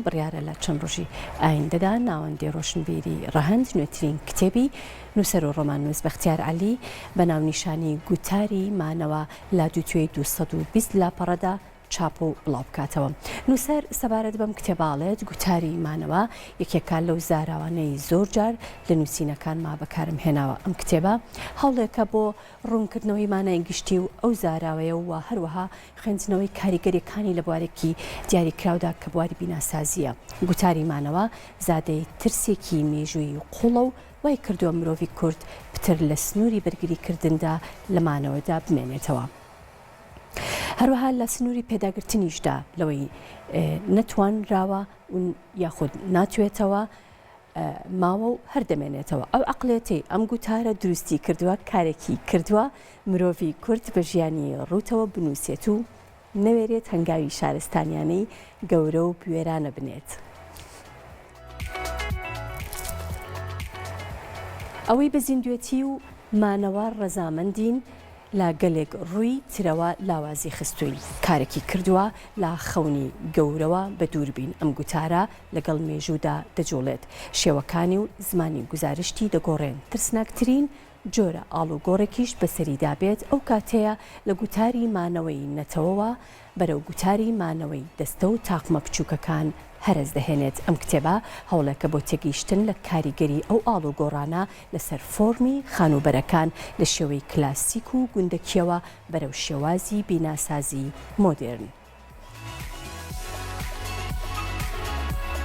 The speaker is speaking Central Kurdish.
بڕیارە لە چەند ڕۆژی ئایندەدا ناوەندی ڕۆشنبیری ڕەهەند نوێترین کتێبی نووسەر و ڕۆماننووس بەختیار عەلی بە ناونیشانی گوتاری مانەوە لە دووتوێی 220 لاپەڕەدا چاپ و بڵاو بکاتەوە. نووسەر سەبارەت بەم کتێبە ئەڵێت، گوتاری مانەوە یەکێکە لەو زاراوانەی زۆر جار لە نووسینەکانما بەکارم هێناوە. ئەم کتێبە هەوڵێکە بۆ ڕوونکردنەوەی مانای گشتی و ئەو زاراوەیە و هەروەها خوێندنەوەی کاریگەرییەکانی لە بوارێکی دیاریکراودا کە بواری بیناسازییە. گوتاری مانەوە زادەی ترسێکی مێژوویی قووڵە و وای کردووە مرۆڤی کورد پتر لە سنووری بەرگریکردندا لە مانەوەدا بمێنێتەوە. هەروەها لە سنووری پێداگرتنیشدا لەوەی نەتوانراوە یاخود ناتوێتەوە ماوە و هەر دەمێنێتەوە. ئەو عەقڵیەتەی ئەم گوتارە دروستی کردووە کارێکی کردووە مرۆڤی کورد بە ژیانی ڕووتەوە بنووسێت و نەوێرێت هەنگاوی شارستانیانەی گەورە و بوێرانە بنێت. ئەوەی بە زیندوێتی و مانەوە ڕەزامەندین لە گەلێک ڕووی ترەوە لاوازی خستووین، کارێکی کردووە لە خەونی گەورەوە بەدوور بین، ئەم گوتارە لەگەڵ مێژوودا دەجوڵێت، شێوەکانی و زمانی گوزارشتی دەگۆڕێن، ترسناکترین جۆرە ئاڵوگۆڕێکیش بەسەریدا بێت ئەو کاتەیە لە گوتاری مانەوەی نەتەوەوە بەرەو گوتاری مانەوەی دەستە و تاقمە بچووکەکان هەرەس دەهێنێت. ئەم کتێبە هەوڵێکە بۆ تێگەیشتن لە کاریگەری ئەو ئاڵوگۆڕانە لەسەر فۆرمی خانووبەرەکان لە شێوەی کلاسیک و گوندەکییەوە بەرەو شێوازی بیناسازی مۆدێرن.